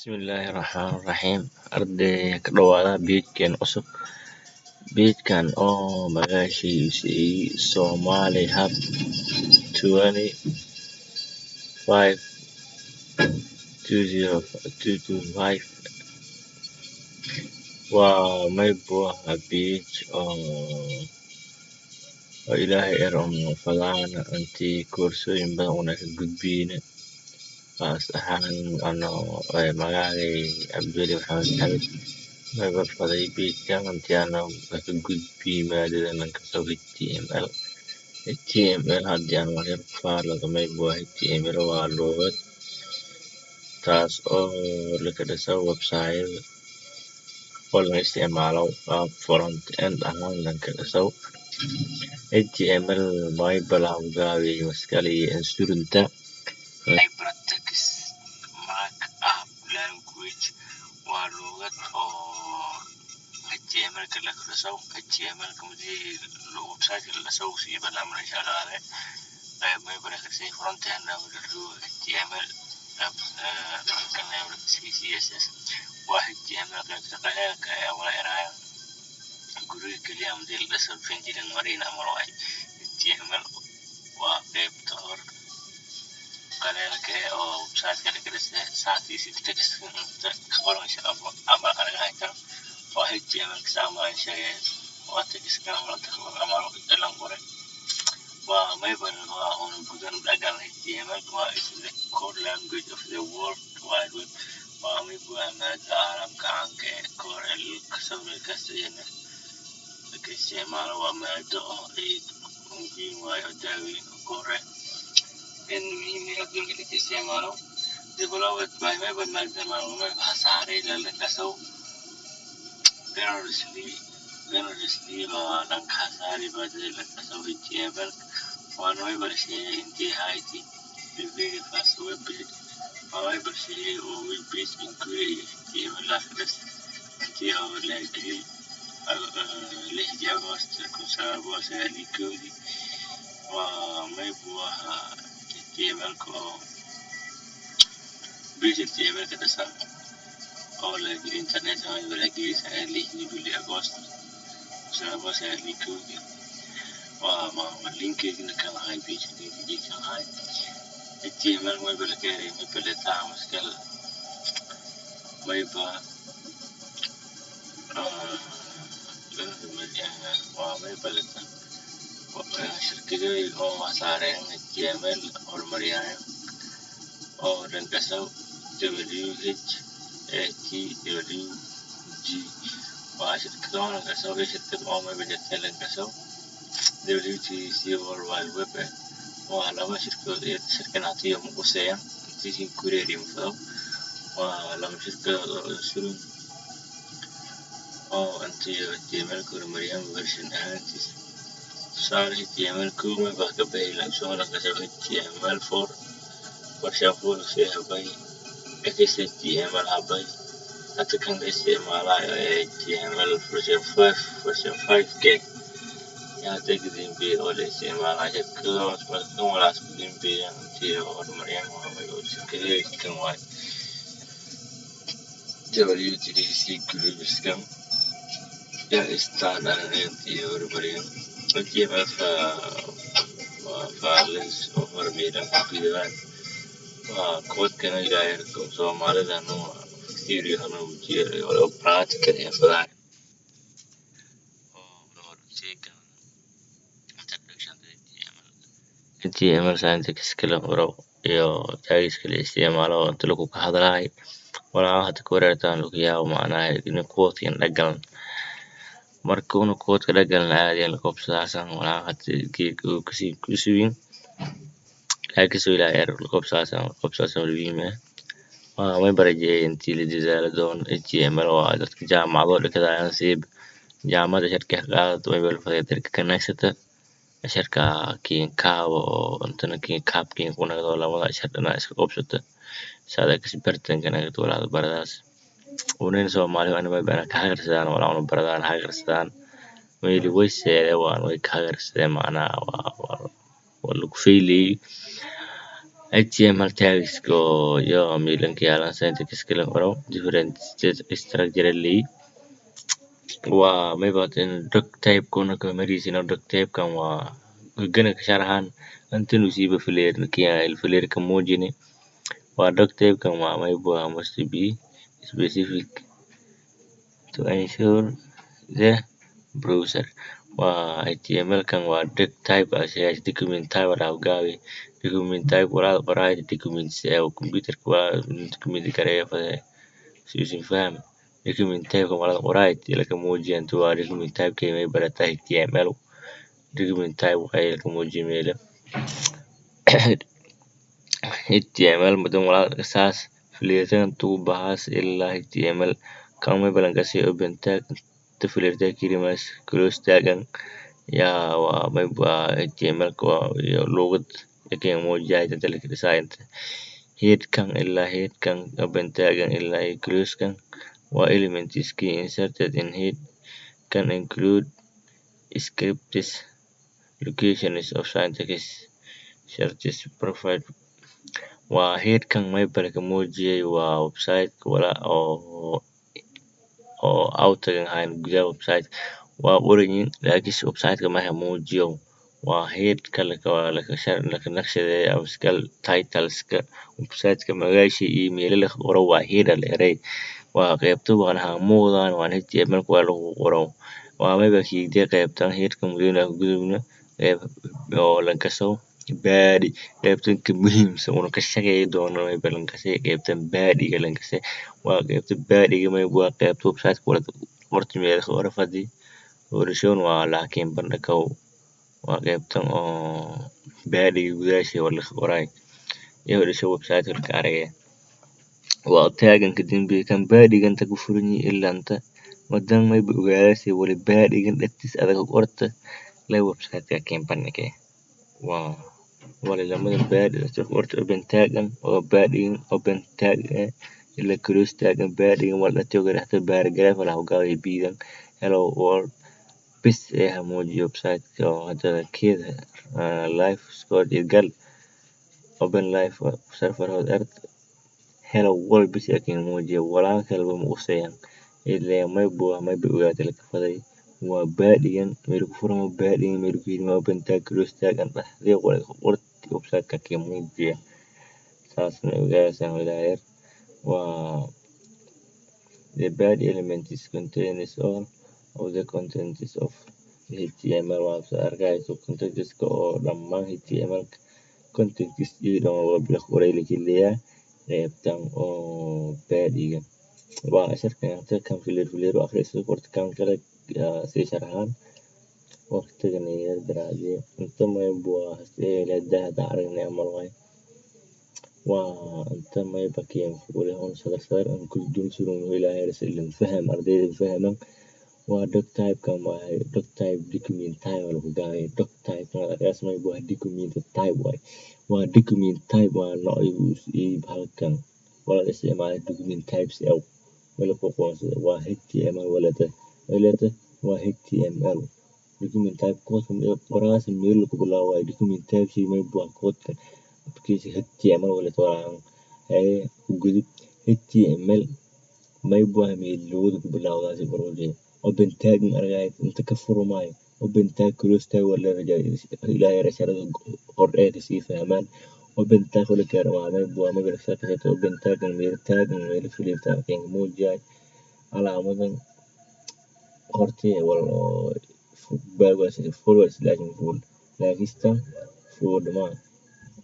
Bismillaahi Raxmaani Raxiim. Arday, ka dhawaada page-keen cusub, page-kan oo magaciisu yahay Somali Hub 25 20225. Waa maybuaha page oo Ilaahay ero fadaan intii koorsooyin badan una ka gudbiyna. Qaas ahaan anoo magacay Cabdiweli Maxamed Maxamed, mayba faday page-kan intii ana ka gudbiyo maadada lankasaw HTML. HTML haddii aan wax yar ku faalado, mayba HTML waa luqad taas oo laka dhiso website oo la isticmaalo qaab front end ahaan lanka dhiso. HTML mayba laha ku gaabiyay maskaliya insurunta Hypertext Markup Language. Waa luqad oo HTML ka laka dhiso. HTML ka markii website la dhiso, si barnaamij shaqaale mayba la kasay front end HTML, kana CSS. Waa HTML qaybta qaleelka ee wala eraayo guriga kaliya hadii la dhiso finjilan marin camal waaye. HTML waa qaybta hor qaleelka eh oo website-ka laga dhisay text inta ka qoran camal anaga haytan waa HTML ka camal aan sheegay, waa text camal camal lan qoray. Waa mayba waa un gudan dhagan. HTML waa is the core language of the World Wide Web. Waa mayba waa maada caalamka caanka eh core kasta laka isticmaalo. Waa maado oo aad muhiim waayo, daaweyn core in muhiim adduunka laka isticmaalo. Developed by mayba maadada mayba saaray lankasaw Berners-Lee. Berners-Lee baa dhanka saaray maadada lankasaw HTML. Waana mayba la sheegay intii ahayd the very first web page. Waa mayba la sheegay oo web page including HTML la intii oo la geliyay 6dii Agost 1991dii. Waa maybu ahaa HTML ka oo page HTML ka dhisan oo la geliyay internet, mayba la geliyay 6dii bishii Agost 1991dii. Waa linkeygina kan ahay, page linkigii kan ahay. HTML mayba la keenay, mayba letaa maskal mayba waa mayba letaa shirkadooyin oo saareen HTML horumariyaan oo dhankasaw WHATWG. Waa shirkado lankasaw iyo shirkad oo mayba jirta lankasaw W3C, World Wide Web. Waa laba shirkadood iyo shirkan hatiyo maquseeyaan intii kureeriyo mafado. Waa laba shirkadood oo isugun oo intii HTML ka horumariyaan version ahaantiis. Tusaale, HTML 1 mayba ka baxay soo lankasaw HTML 4, version 4 sii habay XHTML habay. Hada kan la isticmaalayo ee HTML version 5, version 5 ke yaa hada kadambeeyay oo la isticmaalayo. Shirkadahaas markan walaas kadambeeyaan intii horumariyaan waa shirkadooyinkan waay W3C groups-kan yaa standard intii horumariyaan. HTML waa files oo hormiran gudubaan waa koodkana Ilaahay Soomaalida no theory hana oo practical ee fadaan oo sheegan introduction to HTML. HTML syntax kala qoro iyo tags kala isticmaalo inta lagu ka hadlaay walaa hada ku wareertaan lagu yaabo macnaha in koodka in dhagalan marka una koodka dhagalan caadi la qabsadaasan walaa hada geedka kasii kusuyin laakiin Ilaahay la qabsadaasan qabsadaasan muhiim ah. Waa way barajeeyay intii la dadaalo doono. HTML waa dadka jaamacado dhigdayaan si jaamacada sharka qaadato way wal faday dadka kanaysata casharka kiin kaabo oo intana kiin kaab kiin ku nagdo labada cashar dhana iska qabsato saada expertan ka nagto walaal baradaas unin Soomaali ana way bana ka hagarsadaan walaa una baradaan hagarsadaan weli way seede waan way ka hagarsadeen macnaha waa lagu faylay. HTML tags oo iyo meelanka yaalan syntax la qoro different structure leeyi. Waa mayba in doctype kuna kamariisina. Doctype kan waa gana ka sharaxan intan usiiba fileer ka muujini. Waa doctype kan waa mayba must be specific to ensure the browser. Waa HTML kan waa doctype as document type wala gaabi document type wala qoraay documents ee computer waa document gareeyo fade si usan faham. Document type wala qoraay laka muujiyan inta waa document type ke may barata HTML document type waxay laka muujiyo meelo HTML mudan wala saas fileertan tuu bahaas ilaa HTML kan may balan kasi open tag inta fileerta kirimas close tagan yaa waa may waa HTML waa iyo luqad lakin muujiya inta laka dhisaay head kan ilaa head kan open tagan ilaa close kan waa elements key inserted in head can include scripts, locations of syntax searches provide. Waa headkan mayba laka muujiyay waa website wala oo outer ahayn gudaha website waa qoranyihiin, laakiinse website-ka maha muujiyo. Waa headka laka naqshadeeyo ama titleska website-ka magaciisa iyo meelo laka qoro waa head la eray. Waa qaybta waana muuqdaan waan HTML waa lagu qoro. Waa mayba kiigde qaybtan headka mudina gudubna qayb oo lankaso body, qaybtan ka muhiimsan una ka shaqeey doono. Mayba lankasay qaybtan bodyga lankasay. Waa qaybta bodyga mayba waa qaybta website-ka wala qorti meel qoro fadi orishon waa laakiin bandhakaw waa qaybtan oo bodyga gudaashay wala qoray iyo orisho website ka aragay. Waa taagan ka dambeeyay kan bodyga inta ku furan yahay ilaa inta wadan mayba ogaadaysi wali bodygan dhagtiis adag qorta la website-ka keen bandhigay. Waa wali lamada body qorta open taagan oo bodygan open tag ila close taagan bodygan wala dhatiyo hata paragraph wala hogaawi biidan hello world bis ee hamuujiyo website-ka oo hada keeda live score gal open live server earth hello world bis ee kin muujiyo walaa kale ma quseeyaan ilaa mayba mayba ogaatay la kafaday. Waa bodygan meel ku furan, bodygan meel ku yiri open tag, close tag an dhaxdii wala qorti website-ka kii muujiya saasna ogaasaan wilaayar. Waa the body element is contains all of the contents of the HTML. Waa soo arkayso contentska oo dhammaan HTML contents iyo dhan waa bila qoray la qaybtan oo bodyga. Waa casharkan kan filir filir u akhriso qorta kan kale sii sharaxaan waqtigan yar daraadii inta mayb waa hada aragnay amal waay. Waa inta mayba keen fuulay on sadar sadar aan kul dul surun ilaa si faham ardayda fahaman. Waa doctype kan waa doctype document type lagu gaabay doctype rasmi waa document type waay. Waa document type waa nooc halkan wala isticmaala document types ee wala ku aqoonsada waa HTML walata walata waa HTML document type code qoraas meel lagu bilaabo waaye document type may waa code application HTML walata waa ee gudub HTML may waa meel looda ku bilaawdaasi barooje open tag aragay inta ka furmaayo open tag, close tag wala ilaa rasharada hordheer sii fahmaan. Open tag wala gaaro waa may waa magaca open tag meel tag meel filita muujiyay calaamadan hortee wal oo forward slash full laakiin forward ma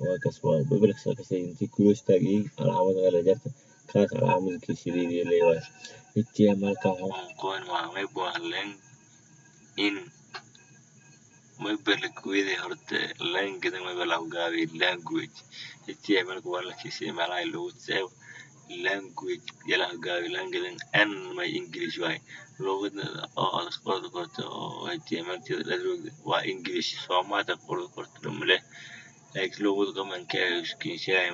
waa kas waa babal kasay intii close tag iyo calaamada kala jarta kaas calaamada kiisideedii leeyahay HTML kan qoon waa may waa lang in mayba lakuwede horta langadan mayba lagu gaabay language HTML waa la isticmaalay lagu save language yala gaabay langadan n may English waay luqada oo aad qori karto oo HTML waa English Soomaali qori karto male laakiin luqada qamanka sheegay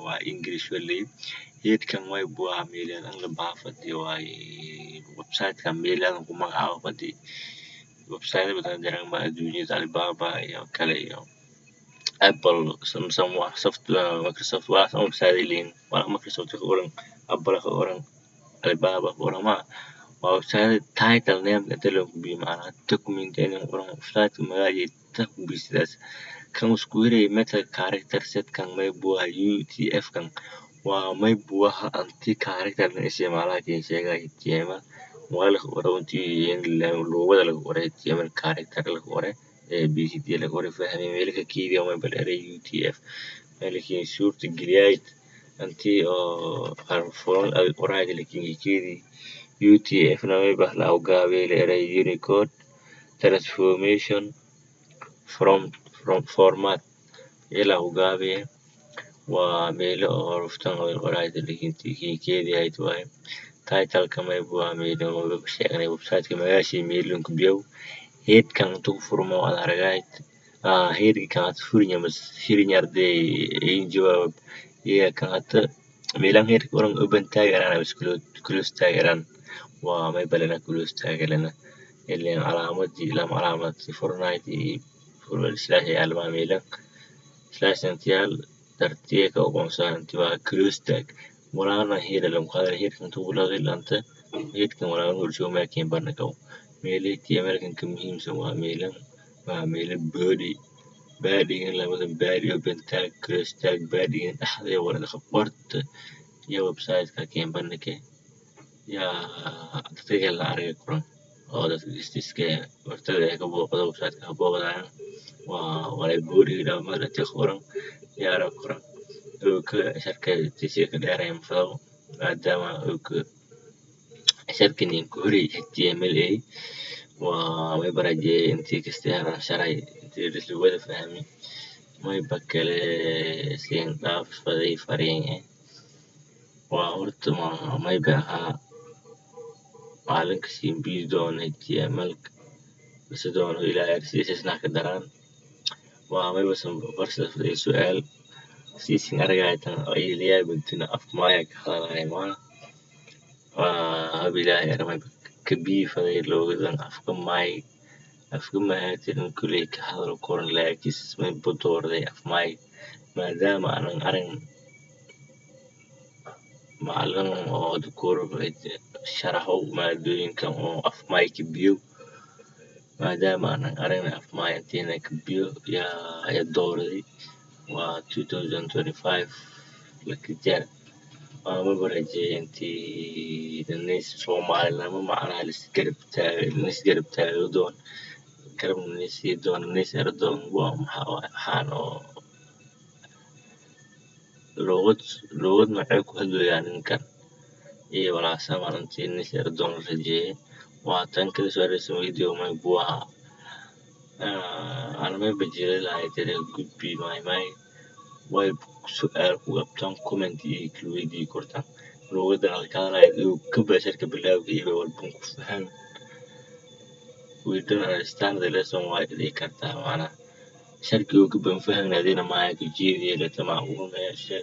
waa English waley headkan way buu meelan la baafadi waay website-ka meelan ku magacaabo fadi website badan jiraan ma adduunyada Alibaba iyo kale iyo Apple, Samsung, software Microsoft waa website ay leeyihiin. Waa Microsoft ku qoran, Apple ku qoran, Alibaba ku qoran. Ma waa website title name inta loo gudbiyo, macnaha document in qoran website magaciisa ta gudbisidaas. Kan isku wareey meta character set kan maybuha UTF kan waa maybuaha anti character la isticmaalaha kii sheegay HTML waa la qoray intii luqada lagu qoray HTML character lagu qoray ABCD lagu qoray fahmay meel ka kiidiyo may balare UTF meel suurta geliyay intii oo xarfo ay qoraay lakin keedi UTF na may bah la gaabay la Unicode Transformation from format ila gaabiye. Waa meelo oo xaruftan oo qoraay lakin keedi ay waaye. Title-ka maybu waa meelo sheegnay website-ka magaciisa meel ku biyow. Head-kan intuu furmo ad aragayd head-ka kan furinya mas hirinya arday jawaab iyo kan hata meelan head-ka oran open tag eraan mise close tag eraan. Waa may balena close tag elena ileen calaamadii lama calaamad furnayd iyo slash yaal meelan slash intiyaal dartiye ka aqoonsan intii waa close tag. Walaana head lagu qaaday head-kan intuu bilowday laanta head-kan walaana horsoo maakin barnakaw meelo HTML kan ka muhiimsan waa meelan waa meelo body body labada body open tag close tag body dhexdeeda wala qorta iyo website-ka keen bandhige yaa dadka la aragi karo oo dadka iska hortada ka booqdo website-ka ka booqdaan waa walay body dhammaan qoran yaa aragi koran. Ka sharka ka dheerayn fado maadaama casharkan ku horey HTML ay waa way barajeeyay intii kasta aan sharay intii la wada fahmi. Mayba kale siin dhaaf faday fariin waa horta mayba ahaa macalinka siin biyi doona HTML bisi doono ilaa CSS na ka daraan. Waa mayba barsa faday su'aal siisin aragaytan ay liyaabintina af maaya ka hadalaya ma waa hab Ilaahay mayba ka biyi faday loogadan afka maay afka maayatirin kuley ka hadal koran, laakiin mayba doorday af maay maadaama aanan arag macalin oo sharaxo maadooyinkan oo af maay ka biyo. Maadaama aanan arag af maay intiina ka biyo yaa doorday waa 2025 lakajar. Waa mayba rajeeyay intii Soomaalinimo macnaha la isgarab taago doon garab sii doono nis eri doon. Waa maxaa waxaan oo luqad luqad noocee ku hadlayaa ninkan iyo walaasa maalintii nis eri doon rajeeyay. Waa tan kale su'aasha weydiiyo maybu ahaa ana mayba jiri lahayd inay gudbi maay way su'aal ku qabtaan comment iyo kala weydii kartaan luqadan aan ka hadlayo iyo ka basharka bilowga iyo walba ku faham. We don't understand the lesson waa dhihi kartaa macnaha sharkiga ka ban fahmin maaya ku jeediye leta macquul meesha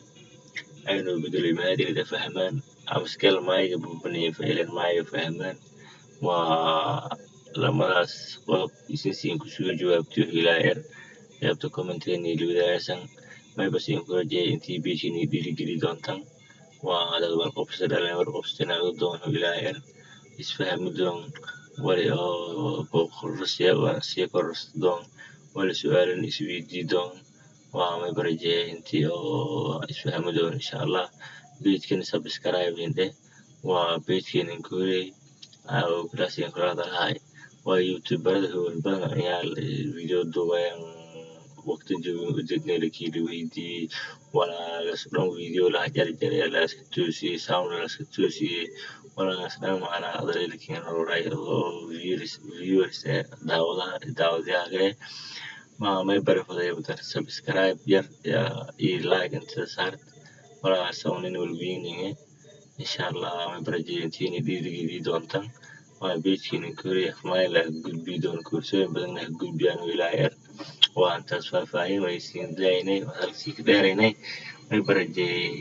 aynu bedelay maadada fahmaan ama iskala maayga bubaniyo ficilin maayga fahmaan. Waa lamadaas qodob isin kusoo jawaabto ilaa qaybta comment-iga niila wadaagaysan. Mayba siin ku rajeeyay intii page nii dhiirigeli doontaan waa dad war qabsada dhalinyaro war qabsada doono ilaa isfahmi doon wali oo sii kororsan doon wali su'aalin isweydii doon. Waa mayba rajeeyay intii oo isfahmi doon insha Allah. Page-kan subscribe dheh, waa page-keena kooley class kula hadalahay. Waa youtuberada howl badan ayaa video duubayaan waqti joogo la weydiiyey walaalaas dhan video la jarjaray la iska toosiyey sound la iska toosiyey walaalaas dhan macnaha adalkiin roray oo viewers daawadaha daawadayaal ma may bari faday subscribe yar iyo like inta saart walaalaas oo nin walbiininge insha Allah. May barajeeyay intiina dhiirigeli doontaan. Waa page-keena kooley afmaay la gudbi doono koorsooyin badan la gudbiyaan ilaa yar. Waa intaas faahfaahin way siin daynay hadal sii ka dheeraynay. May barajeeyay.